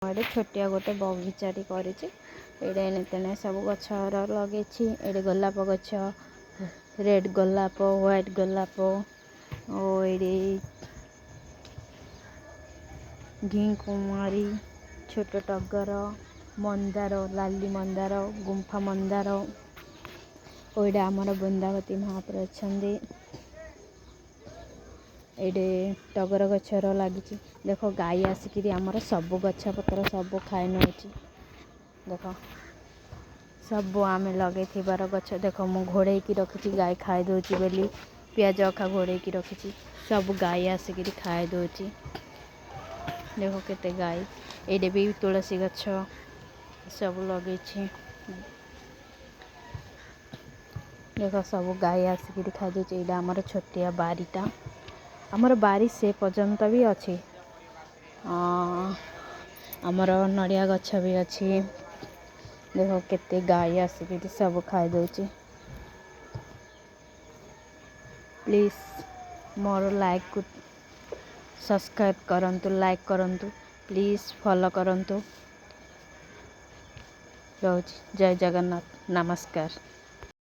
ଏଠି ଛୋଟିଆ ଗୋଟେ ବଗିଚାଟି କରିଛି। ଏଇଟା ଏଣେ ତେଣେ ସବୁ ଗଛର ଲଗେଇଛି। ଏଇଠି ଗୋଲାପ ଗଛ, ରେଡ଼୍ ଗୋଲାପ, ହ୍ୱାଇଟ୍ ଗୋଲାପ ଓ ଏଇଠି ଘି କୁଆଁରୀ, ଛୋଟ ଟଗର, ମନ୍ଦାର, ଲାଲି ମନ୍ଦାର, ଗୁମ୍ଫା ମନ୍ଦାର। ଓ ଏଇଟା ଆମର ବୃନ୍ଦାବତୀ ମହାପ୍ରଭୁ ଅଛନ୍ତି। ଏଇଠି ଟଗର ଗଛର ଲାଗିଛି। ଦେଖ, ଗାଈ ଆସିକିରି ଆମର ସବୁ ଗଛ ପତ୍ର ସବୁ ଖାଇ ନେଉଛି। ଦେଖ, ସବୁ ଆମେ ଲଗେଇଥିବାର ଗଛ ଦେଖ। ମୁଁ ଘୋଡ଼େଇକି ରଖିଛି, ଗାଈ ଖାଇ ଦେଉଛି ବୋଲି। ପିଆଜ ଅଖା ଘୋଡ଼େଇକି ରଖିଛି, ସବୁ ଗାଈ ଆସିକିରି ଖାଇ ଦେଉଛି। ଦେଖ କେତେ ଗାଈ। ଏଇଠି ବି ତୁଳସୀ ଗଛ ସବୁ ଲଗେଇଛି। ଦେଖ, ସବୁ ଗାଈ ଆସିକିରି ଖାଇଦେଉଛି। ଏଇଟା ଆମର ଛୋଟିଆ ବାରିଟା। ଆମର ବାରି ସେ ପର୍ଯ୍ୟନ୍ତ ବି ଅଛି। ଆମର ନଡ଼ିଆ ଗଛ ବି ଅଛି। ଦେଖ, କେତେ ଗାଈ ଆସିକିରି ସବୁ ଖାଇଦେଉଛି। ପ୍ଲିଜ୍ ମୋର ଲାଇକ୍କୁ ସବସ୍କ୍ରାଇବ୍ କରନ୍ତୁ, ଲାଇକ୍ କରନ୍ତୁ, ପ୍ଲିଜ୍ ଫଲୋ କରନ୍ତୁ। ରହୁଛି, ଜୟ ଜଗନ୍ନାଥ, ନମସ୍କାର।